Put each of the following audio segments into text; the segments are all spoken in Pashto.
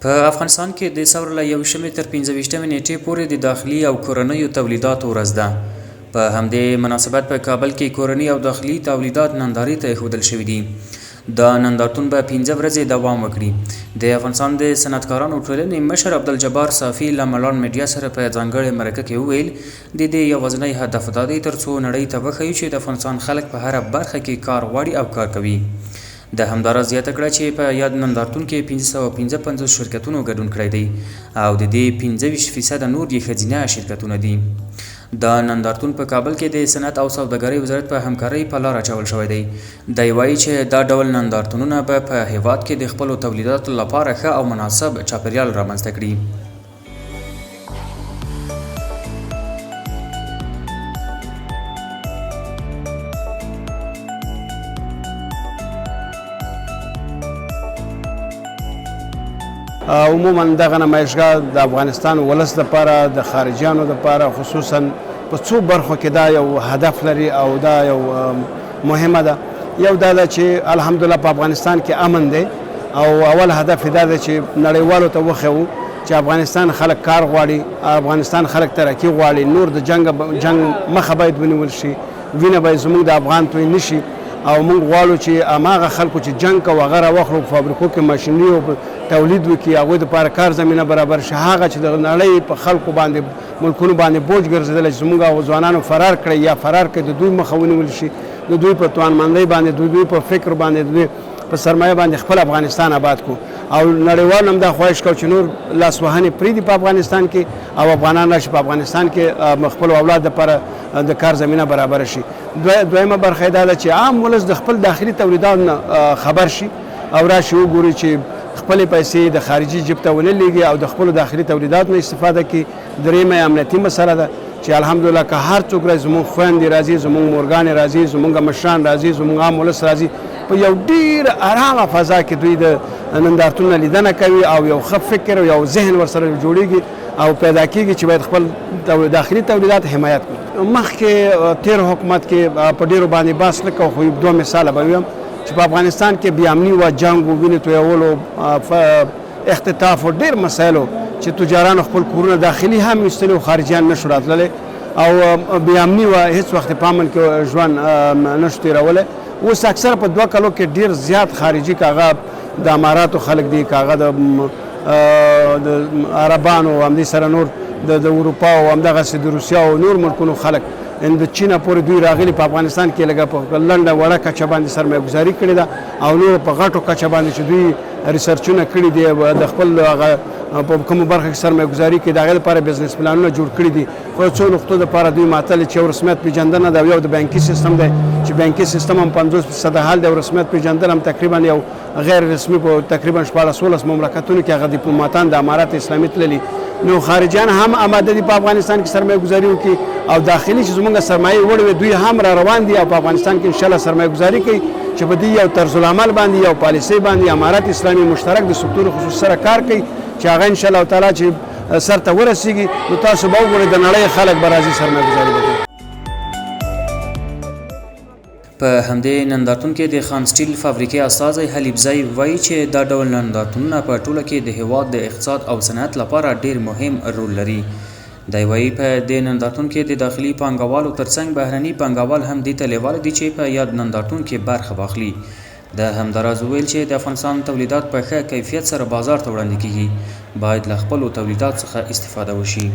په افغانستان کې د ثور له 21مې تر 25مې نېټې پورې د داخلي او کورنیو تولیداتو ورځ ده. په همدې مناسبت په کابل کې کورني او داخلي تولیدات نندارې ته اېښودل شوي دي. دا نندارتون به 5 ورځې دوام وکړي. د افغانستان د صنعتکارانو ټولنې مشر عبدالجبار صافي له ملان میډیا سره په ځانګړې مرکه کې وویل، د دې یوازینی هدف دا دی ترڅو نړۍ ته وښیو چې د افغانستان خلک په هره برخه کې کار غواړي او کار کوي. ده همداراز زیاته کړه چې په یاد نندارتون کې 555 شرکتونو ګډون کړی دی او د دې 25 فیصده نور یې ښځینه شرکتونه دي. دا نندارتون په کابل کې د صنعت او سوداګرۍ وزارت په همکارۍ په لار اچول شوی دی. دی وایي چې دا ډول نندارتونونه به په هېواد کې د خپلو تولیداتو لپاره ښه او مناسب چاپېریال رامنځته کړي. عموما دغه نمایشګاه د افغانستان ولس لپاره، د خارجیانو لپاره، خصوصا په څو برخو کې دا یو هدف لري او دا یو مهمه ده. یو دا ده چې الحمدلله په افغانستان کې امن دی، او اول هدف یې دا دی چې نړیوالو ته وښیو چې افغانستان خلک کار غواړي، افغانستان خلک ترقي غواړي، نور د جنګ مخه باید ونیول شي، وینه باید زموږ د افغان توی نه شي، او موږ غواړو چې هماغه خلکو چې جنګ کوو هغه راوخلو، په فابریکو کې ماشینري او تولید وکړي، هغوی دپاره کار زمینه برابر شي. هغه چې د نړۍ په خلکو باندې ملکونو باندې بوج ګرځېدلی چې زموږ هغو ځوانانو فرار کړی یا فرار کړي، د دوی مخه ونیول شي، د دوی په توانمندۍ باندې، د دوی په فکر باندې، د دوی په سرمایه باندې خپل افغانستان آباد کړو. او نړیوال هم دا خواهش کوو چې نور لاسوهنې پرېږدي په افغانستان کې، او افغانان راشي په افغانستان کې خپلو اولاد دپاره د کار زمینه برابره شي. دویمه برخه یې دا ده چې عام ولس د خپل داخلي تولیداتو نه خبر شي او راشي وګوري چې خپلې پیسې د خارجي جیب ته ونه لیږي او د خپلو داخلي تولیداتو نه استفاده کړي. درېیمه یې امنیتي مسله ده چې الحمدلله که هر څوک راځي، زموږ خویندې راځي، زموږ مورګانې راځي، زموږ مشران راځي، زموږ عام ولس راځي، په یو ډېر ارامه فضا کې دوی د نندارتون نه لیدنه کوي او یو ښه فکر او یو ذهن ورسره جوړیږي او پیدا کیږي چې باید خپل داخلي تولیدات حمایت کړي. مخکې تیر حکومت کې په ډېرو باندې بحث نه کوو، خو دوه مثاله به ویم چې په افغانستان کې بې امني وه، جنګ و، وینې تویولو، اختطاف و، ډېر مسایل و چې تجارانو خپل کورونه داخلي هم ویستلي او خارجیان نه شو راتللی، او بې امني وه، هېڅ وخت په امن کې ژوند نه شو تېرولی. اوس اکثره په 2 کلو کې ډېر زیات خارجي، که هغه د اماراتو خلک دي، که هغه د عربانو، همدې سره نور د اروپا او همدغسې د روسیا او نور ملکونو خلک، ان د چینه پورې دوی راغلي په افغانستان کې لږه په لنډه وړه کچه باندې سرمایه ګذاري کړې ده، او نور په غټو کچه باندې چې دوی ریسرچونه کړي دي، د خپل هغه په کومو برخه کې سرمایه ګذاري کوي، د هغې لپاره بزنس پلانونه جوړ کړي دي. خو څو نقطو لپاره دوی معطل چې یو رسمیت پېژندنه ده او یو د بانکي سیستم دی چې بانکي سیستم هم 50% حل دی، او رسمیت پېژندل هم تقریبا یو غیر رسمي په تقریبا 16 مملکتونو کې هغه دیپلوماتان د امارات اسلامي تللي. نو خارجیان هم آماده دي په افغانستان کې سرمایه ګذاري وکړي، او داخلي چې زموږ سرمایه وړې وي دوی هم را روان دي او په افغانستان کې انشاءالله سرمایه ګذاري کوي چې په دې یو طرزالعمل باندې، یو پالیسۍ باندې امارات اسلامي مشترک د سکتور خصوصي سره کار کوي چې هغه انشاءالله تعالی چې سر ته ورسیږي نو تاسو به وګورئ د نړۍ خلک به راځي سرمایه ګذاري به کوي. په همدې نندارتون کې د خان سټیل فابریکې استازی حلیب زی وایي چې دا ډول نندارتونونه په ټوله کې د هېواد د اقتصاد او صنعت لپاره ډېر مهم رول لري. دی وایي په دې نندارتون کې د داخلي پانګوالو ترڅنګ بهرني پانګوال هم دې ته لېواله دي چې په یاد نندارتون کې برخه واخلي. ده همداراز وویل چې د افغانستان تولیدات په ښه کیفیت سره بازار ته وړاندې کېږي، باید له خپلو تولیدات څخه استفاده وشي.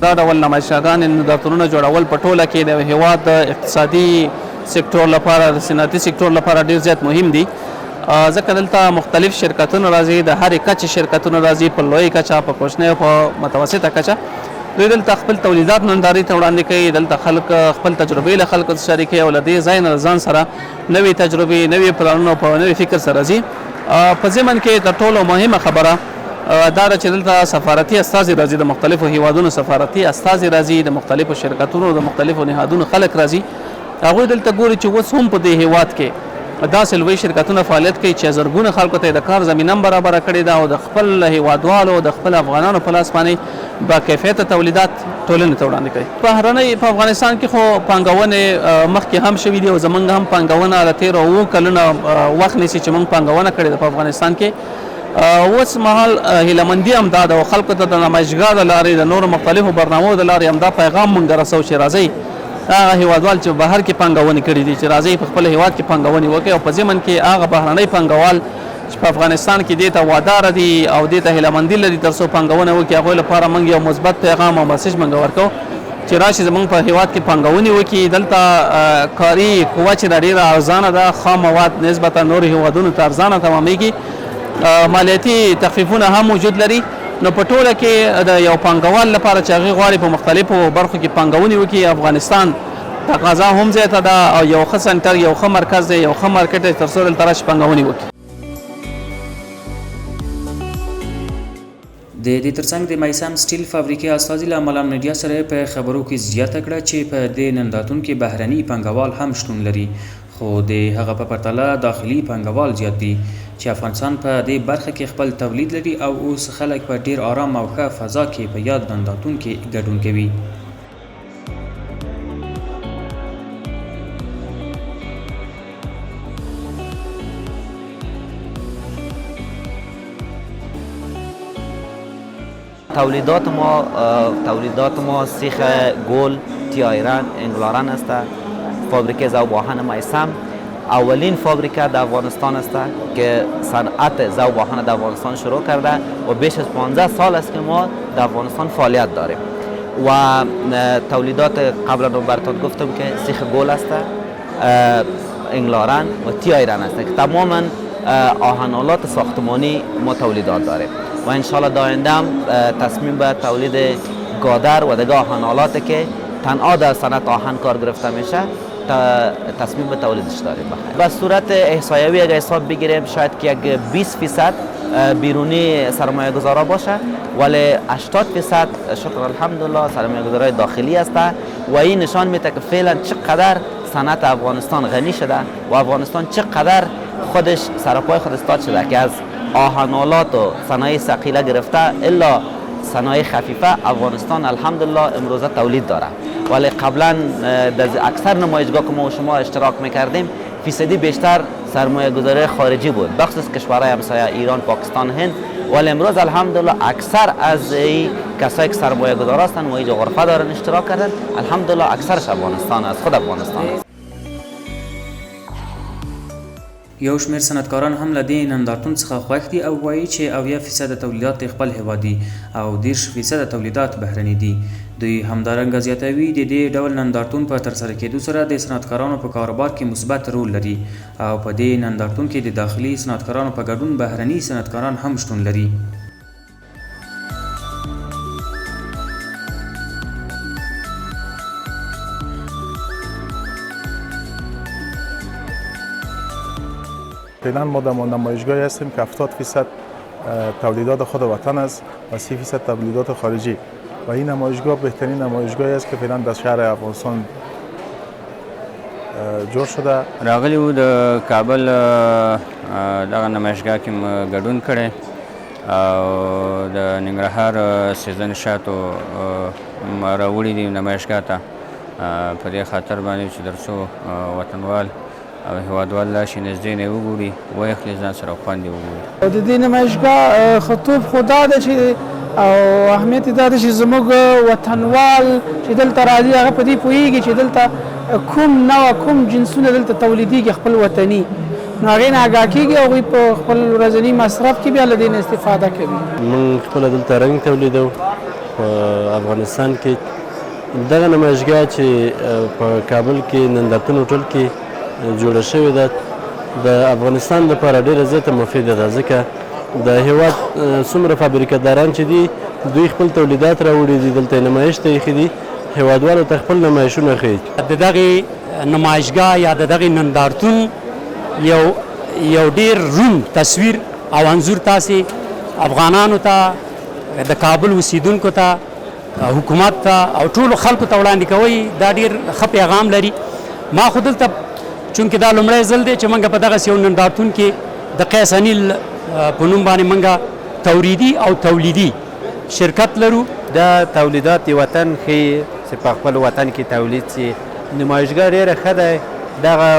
دا ډول نمایشګاګانې نندارتونونه جوړول په ټوله کې د هیواد د اقتصادي سکتور لپاره، د صنعتي سکتور لپاره ډیر زیات مهم دي، ځکه دلته مختلف شرکتونه راځي، د هرې کچې شرکتونه راځي، په لوی کچه، په کوچنۍ او په متوسطه کچه. دوی دلته خپل تولیدات نندارې ته وړاندې کوي، دلته خلک خپل تجربې له خلکو سره شریکوي او له دې ځای نه ځان سره نوې تجربې، نوې پلانونه او په نوې فکر سره راځي. په ضمن کې تر ټولو مهمه خبره دا ده چې دلته سفارتي استازي راځي، د مختلفو هیوادونو سفارتي استازي راځي، د مختلفو شرکتونو، د مختلفو نهادونو خلک راځي. هغوی دلته ګوري چې اوس هم په دې هیواد کې داسې لوی شرکتونه فعالیت کوي چې زرګونه خلکو ته د کار زمینه هم برابره کړې ده او د خپل هیوادوالو او د خپل افغانانو په لاس باندې با کیفیته تولیدات ټولنې ته وړاندې کوي. بهرنۍ په افغانستان کې خو پانګونې مخکې هم شوې دي او زمونږ هم پانګونه د تېرو 7 کلونو وخت نیسي چې موږ پانګونه کړې ده په افغانستان کې. اوس مهال هیله مندي هم دا ده او خلکو ته د نمایشګاه د لارې د نورو مختلفو برنامو د لارې همدا پیغام مونږ رسو چې راځئ هغه هیوادوال چې بهر کې پانګونې کړې دي چې راځئ په خپل هیواد کې پانګونې وکړي او په ضمن کې هغه بهرنۍ پانګوال چې په افغانستان کې دې ته واداره دي او دې ته هیله مندي لري تر څو پانګونه وکړي، هغوی لپاره موږ یو مثبت پیغام او مسج موږ ورکوو چې راشي زموږ په هیواد کې پانګونې وکړي. دلته کاري قوه چې دا ډېره ارزانه ده، خام مواد نسبتا نورو هیوادونو ته ارزانه تمامېږي، مالیاتي تخفیفونه هم وجود لري. نو په ټوله کې د یو پانګوال لپاره چې هغې غواړي په مختلفو برخو کې پانګونې وکړي، افغانستان تقاضا هم زیاته ده او یو ښه سنټر، یو ښه مرکز دی، یو ښه مارکیټ دی تر څو دلته راشي پانګونې وکړي. د دې ترڅنګ د میسم سټیل فابریکې استازي له ملام میډیا سره په خبرو کې زیاته کړه چې په دې نندارتون کې بهرني پانګوال هم شتون لري، خو د هغه په پرتله داخلي پانګوال زیات دي چې افغانستان په دې برخه کې خپل تولید لري او اوس خلک په ډیر آرام او ښه فضا کې په یاد نندارتون کې ګډون کوي. تولیدات ما سیخ گل، تی آیرن، انگلارن است. فابریکه ذوب آهن میسم اولین فابریکه در افغانستان است که صنعت ذوب آهن در افغانستان شروع کرده و بیش از 15 سال است که ما در افغانستان فعالیت داریم و تولیدات قبلا براتون گفتم که سیخ گل است، انگلارن و تی آیرن است که تماما آهن‌آلات ساختمانی ما تولیدات داریم و انشالله در آینده هم تصمیم به تولید گادر و دیگه آهن‌آلات که تنها در صنعت آهن کار گرفته میشه تصمیم به تولیدش داریم. به صورت احصایوی اگر حساب بگیریم شاید که یک 20% بیرونی سرمایه گذارا باشه، ولی 80% شکر الحمدلله سرمایه گذارای داخلی است و این نشان میده که فعلا چقدر صنعت افغانستان غنی شده و افغانستان چقدر خودش سرپای خود استاد شده که از آهن‌آلات و صنایع ثقیله گرفته الا صنایع خفیفه افغانستان الحمدلله امروزه تولید داره. ولی قبلا در اکثر نمایشگاه که ما و شما اشتراک میکردیم فیصدی بیشتر سرمایه گذاری خارجی بود، بخصوص کشورهای همسایه ایران، پاکستان، هند. ولی امروز الحمدلله اکثر از کسایی که سرمایه گذار هستند و اینجا غرفه دارن اشتراک کردن، الحمدلله اکثرش افغانستان است، خود افغانستان است. یو شمېر صنعتکاران هم له دې نندارتون څخه خوښ دي او وایي چې 70% تولیدات د خپل هېواد دي او 30% تولیدات بهرني دي. دوی همدارنګه زیاتوي د دې ډول نندارتون په ترسره کېدو سره د صنعتکارانو په کاروبار کې مثبت رول لري او په دې نندارتون کې د داخلي صنعتکارانو په ګډون بهرني صنعتکاران هم شتون لري. فعلا ما در نمایشگاهی هستیم که 70% تولیدات خود وطن است و 30% تولیدات خارجی و این نمایشگاه بهترین نمایشگاهی است که فعلا در شهر افغانستان جوړ شده. راغلی وو د کابل دغه نمایشګاه کې مو ګډون کړی او د ننګرهار سیزن شاتو راوړي دي نمایشګاه ته، په دې خاطر باندې چې تر څو وطنوال او هیوادوال راشي نږدې نه وګوري، ویې ځان سره خوند یې وګوري. د دې نمایشګاه خطوب خو دا ده چې او اهمیت یې دا ده چې زموږ وطنوال چې دلته راځي هغه په دې پوهېږي چې دلته کوم نوع کوم جنسونه دلته تولیدېږي خپل وطني، نو هغې نه آګاه کېږي او هغوی په خپل ورځني مصرف کې بیا له دې نه استفاده کوي. موږ خپله دلته رنګ تولیدوو په افغانستان کې. دغه نمایشګاه چې په کابل کې نندارتون هوټل کې جوړه شوې ده د افغانستان لپاره ډېره زیاته مفیده ده، ځکه د هیواد څومره فابریکه داران چې دي دوی خپل تولیدات راوړي دي، دلته نمایش ته ایښي دي، هیوادوالو ته خپل نمایشونه ښیي. د دغې نمایشګاه یا د دغې نندارتون یو ډېر روڼ تصویر او انځور تاسې افغانانو ته، د کابل اوسیدونکو ته، حکومت ته او ټولو خلکو ته وړاندې کوئ. دا ډېر ښه پیغام لري. ما خو دلته چونکې دا لومړی ځل دی چې موږ په دغسې یو نندارتون کې د قیس انیل په نوم باندې موږ توریدي او تولیدي شرکت لرو. دا تولیدات د وطن ښیي چې په خپل وطن کې تولید شي. نمایشګاه ډېره ښه دی، دغه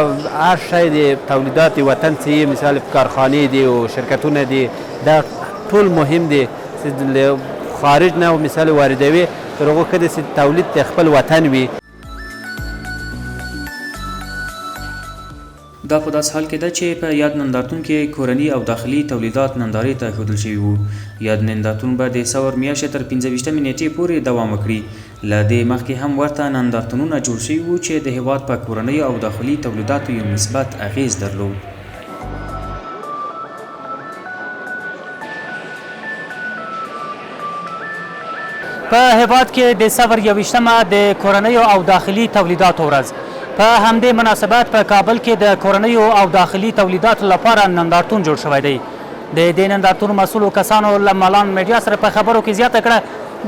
هر شی د تولیدات د وطن چې یې مثال کارخانې دي او شرکتونه دي، دا ټول مهم دي چې له خارج نه مثال واردوي، تر هغو ښه دی چې تولید د خپل وطن وي. دا په داسې حال کې ده چې په یاد نندارتون کې کورني او داخلي تولیدات نندارې ته ښودل شوي وو. یاد نندارتون به د ثور میاشتې تر 25مې نېټې پورې دوام وکړي. له دې مخکې هم ورته نندارتونونه جوړ شوي وو چې د هېواد په کورنیو او داخلي تولیداتو یې مثبت اغېز درلود. په هېواد کې د ثور 21مه د کورنیو او داخلي تولیداتو ورځ. په همدې مناسبت په کابل کې د کورنیو او داخلي تولیداتو لپاره نندارتون جوړ شوی دی. د دې نندارتون مسؤلو کسانو له ملان میډیا سره په خبرو کې زیاته کړه،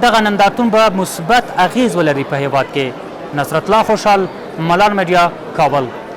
دغه نندارتون به مثبت اغېز ولري په هېواد کې. نصرت الله خوشحال، ملان میډیا، کابل.